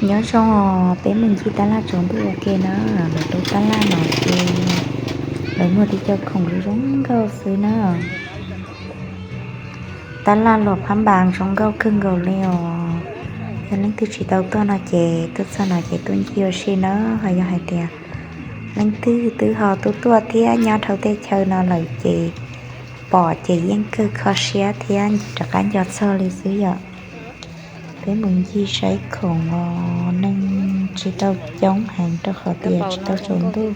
Nyob zoo os, peb mus ncig tab laj tsaus ntuj ua ke na. Lawv tus tab laj no ces lawv muag tib co khoom zoo nkauj xwb na. Tab laj luam phab npas zoo nkauj kawg nkaus li os. Yog leej twg tsis tau tuaj no ces tuaj txog no ces tuaj ncig ua si na. Ho yog hais tias leej twg twb ho tuaj tuaj thiab nyob dhau tej chaw no lawm ces pom ces yeej kawg kho siab thiab rov qab nco txog li xwb yom. Peb mus ncig saib khoom os, neeg tsis tau coob heev rau qhov tias tsis tau tsaus ntuj,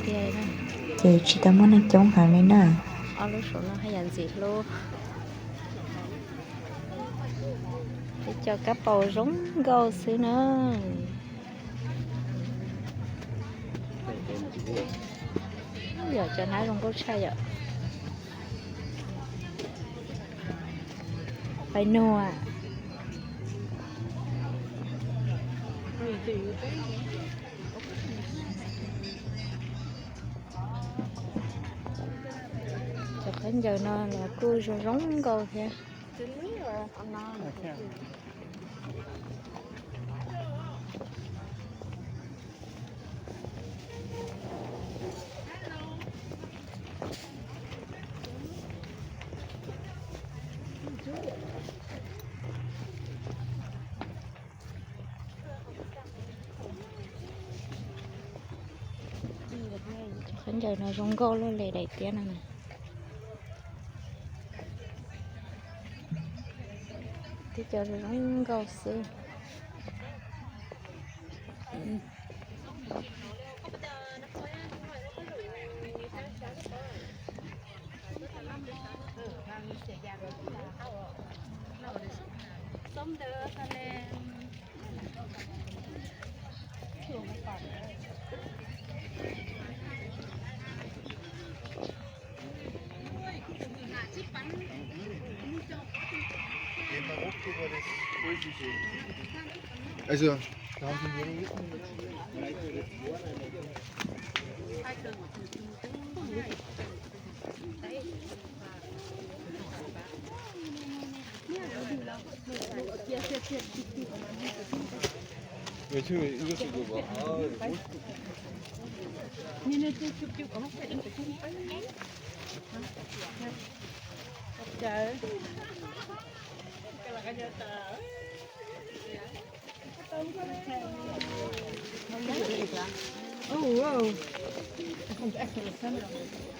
ces tsis tau muaj neeg coob heev li na. Peb cov kab paus zoo nkauj xwb na. Yog cov hnab zoo nkauj tshaj yom. Pais nua. Cov khaub ncaws no los kuj zoo zoo nkauj thiab. Khaub ncaws no zoo nkauj loj li daim tiab no na. Tib co zoo nkauj xwb.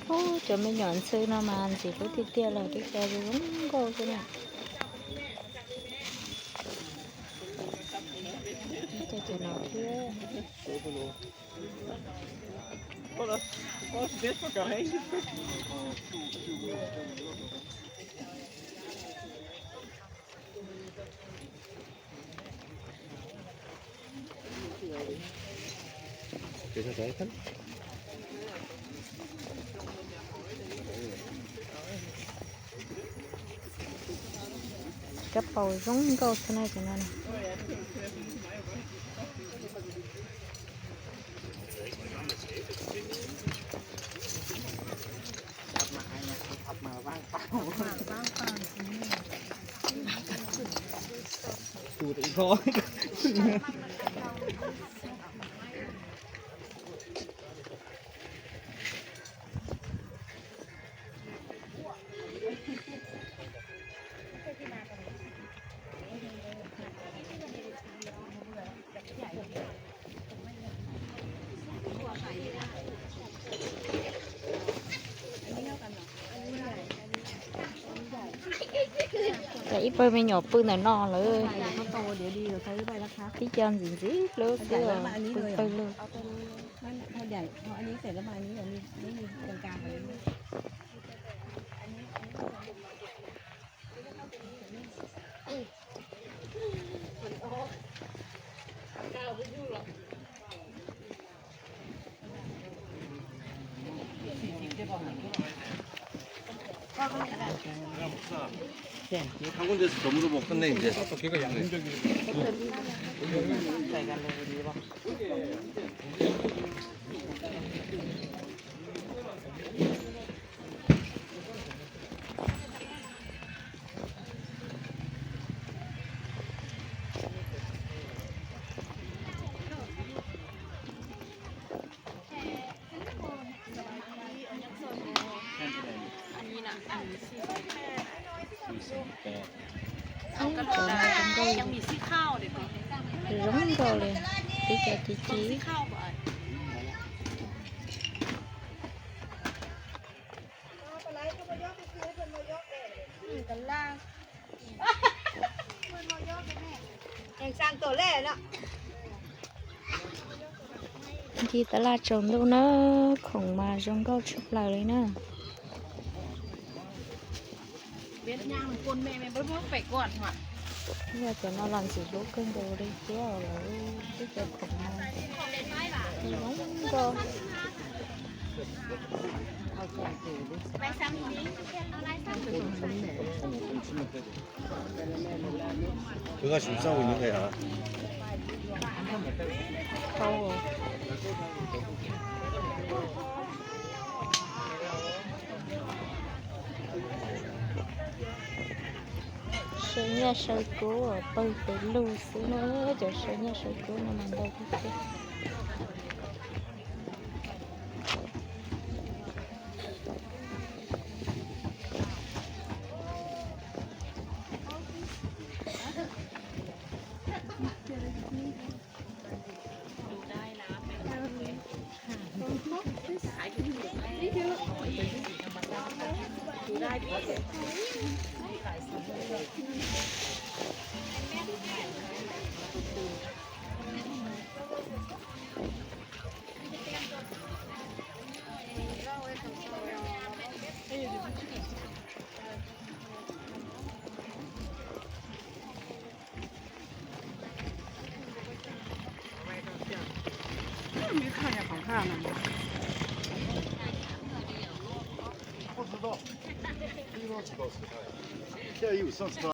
Ub, cov me nyuam ntxhw no mas ntxim hlub tiag tiag los, twb cov zoo nkauj xwb na. Cov, cov no thiab. Kab paus zoo nkauj xwb na cov no. Cov ib pawg me nyuam pw ntawm no lawm. Tib co ntxim ntxim hlub xwb, pw pawg lug. Tsoom no zoo nkauj, zoo nkauj li, tib co ci ci. Ncig tab laj tsaus ntuj na, khoom mas zoo nkauj tshaj plaws li na. Yog cov no los ntxim hlub kawg nkaus li thiab lawv twb cov khoom no zoo nkauj. Saw nyaj saw kub pawg pes lug xwb na, cov saw nyaj saw kub no mas ntau tiag tiag.